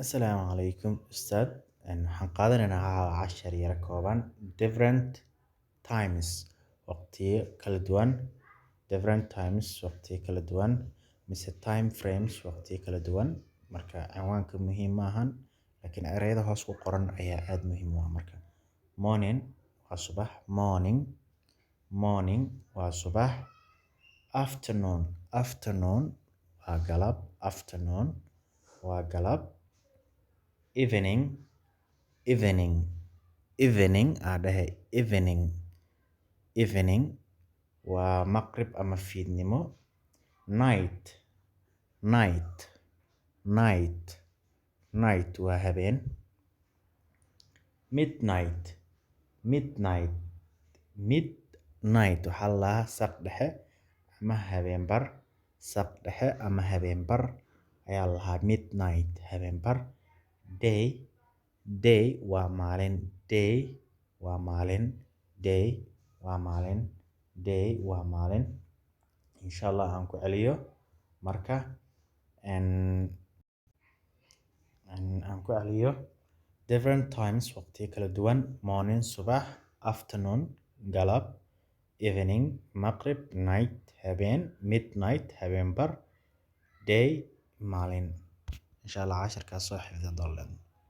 Asalaamu calaykum, ustaad. Waxaan qaadanaynaa caawa cashar yar kooban: different times, waqtiyo kala duwan. Different times, waqtiyo kala duwan, mise time frames, waqtiyo kala duwan. Marka cinwaanka muhiim ma ahan, laakiin ereyada hoos ku qoran ayaa aada muhiim u ah. Marka morning waa subax. Morning, morning waa subax. Afternoon, afternoon waa galab. Afternoon waa galab. Evening, evening, evening aa dhahe. Evening, evening waa maqrib ama fiidnimo. Night, night, night, night waa habeen. Midnight, midnight, midnight waxaa la dhahaa saq dhexe ama habeen bar. Saq dhexe ama habeen bar ayaa la dhahaa midnight, habeen bar. Day, day waa maalin. Day waa maalin. Day waa maalin. Day waa maalin. Insha Allah aan ku celiyo. Marka aan ku celiyo: different times, waqtiyo kala duwan. Morning, subax. Afternoon, galab. Evening, maqrib. Night, habeen. Midnight, habeen bar. Day, maalin. Insha Allah casharkaas soo xifdi doonaan.